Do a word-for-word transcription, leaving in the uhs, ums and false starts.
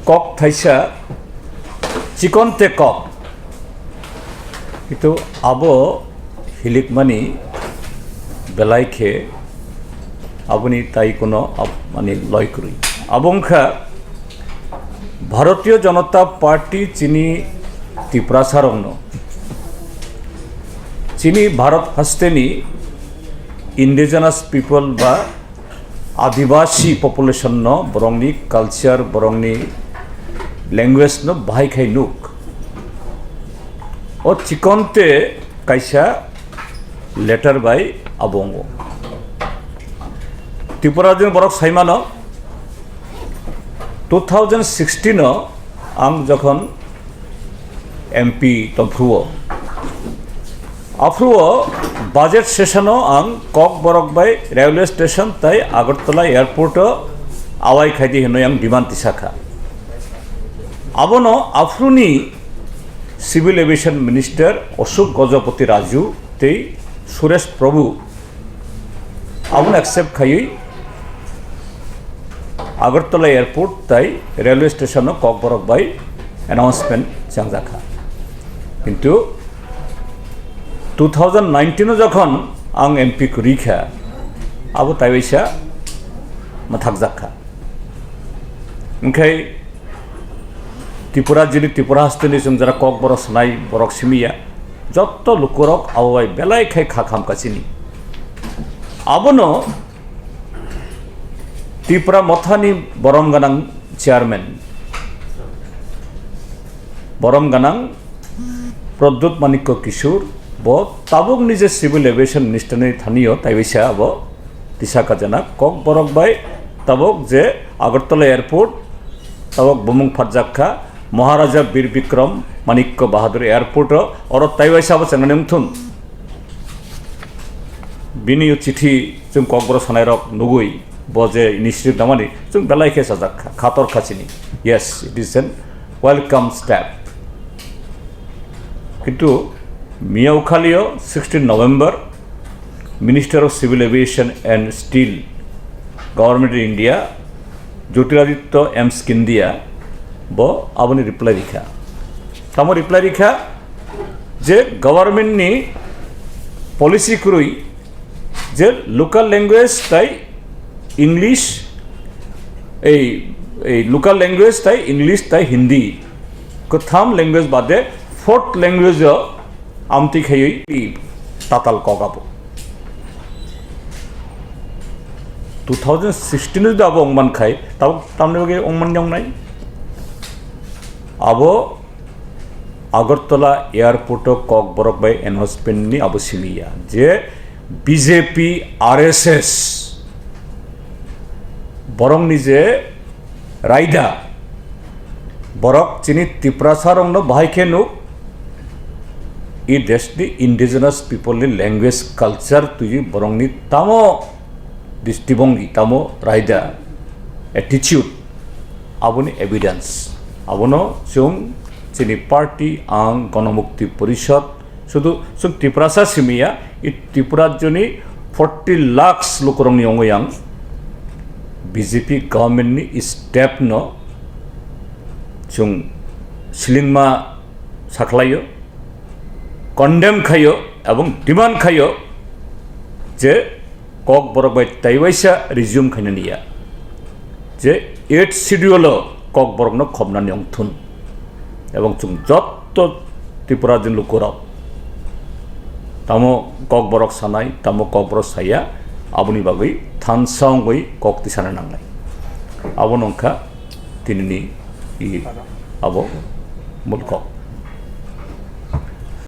Kok thaisa, chikon te kok. Kintu abo hilikmani belai khe aboni tai kuno ab-, mani loi kwrwi. Abo wngkha Bharatiya Janata Party chini Tiprasarokno, chini Bharat hasteni indigenous people ba Adibasi population no borokni culture, borokni language no bahai khai nuk. O chikon te kaisa letter bai abo wngo. Tripura din borok saimano two thousand sixteen o ang jokhon M P tongphuru o. Aphuru o budget session o ang Kokborok bai railway station tai Agartala airport o awai khaidi hinwi ang demand tisakha. Abono aphuruni Civil Aviation Minister Ashok Gajapati Raju tei Suresh Prabhu abono accept khaiwi Agartala airport tai railway station o Kokborok bai announcement changjakha. Kintu two thousand nineteen o jokhon ang M P kwrwi kha, abo taiwaisa mathakjak kha. Wngkhai Tripura jili Tripura hasteni chwng jara Kokborok sanai borok simiya, jotto lukurok abo bai belai khai kha kham kachini. Abono Tipra Mothani borom ganang chairman, borom ganang Pradyut Manikya Kishore bo tabuk ni je Civil Aviation Minister ni thani o taiwaisa abo tisa kajana Kokborok bai tabuk je Agartala airport tabuk bumung phatjak kha Maharaja Bir Bikram Manikya Bahadur airport o oro taiwaisa abo chengnani wngthun. Bini o chithi chwng Kokborok sanairok nugwi bo je initiative namani chwng belai khe sajak kha, khator kha chini. Yes, it is an welcome step. Kintu miyao khalio sixteen November Minister of Civil Aviation and Steel, Government of India, Jyotiraditya M Scindia bo aboni reply rikha. Tamo reply rikha je government ni policy kwrwi je local language tai English, ei, ei local language tai English tai Hindi, kwtham language bade fourth language o amtwi khaiwi tatal kok abo. Two thousand sixteen o jodi abo wngman khai, tabuk tamni bagwi wngman wngnai? Abo Agartala airport o Kokborok bai announcement ni abo simi ya je B J P, R S S borokni je raida, borok chini Tiprasa rokno bahai khe nuk, i desh ni indigenous people ni language, culture twi borokni tamo distibongi, tamo raida, attitude, aboni evidence. Abono chwng chini party, ang Ganamukti Porishad, sudu chwng Tiprasa simi ya, i Tripura rajyoni forty lakhs lukurokni ongwi ang B J P government ni step no chwng slingma sakhlaio, condemn khaio, ebong demand khaio je Kokborok bai taiwaisa resume khainani ya je eighth schedule o Kokborokno khopnani wngthun. Ebong chwng jotto Tripura rajyoni lukurok tamo Kokborok sanai, tamo Kokborok saya, aboni bagwi thansa wngwi kok tisana nangnai. Abono wngkha tinini i abo mul kok.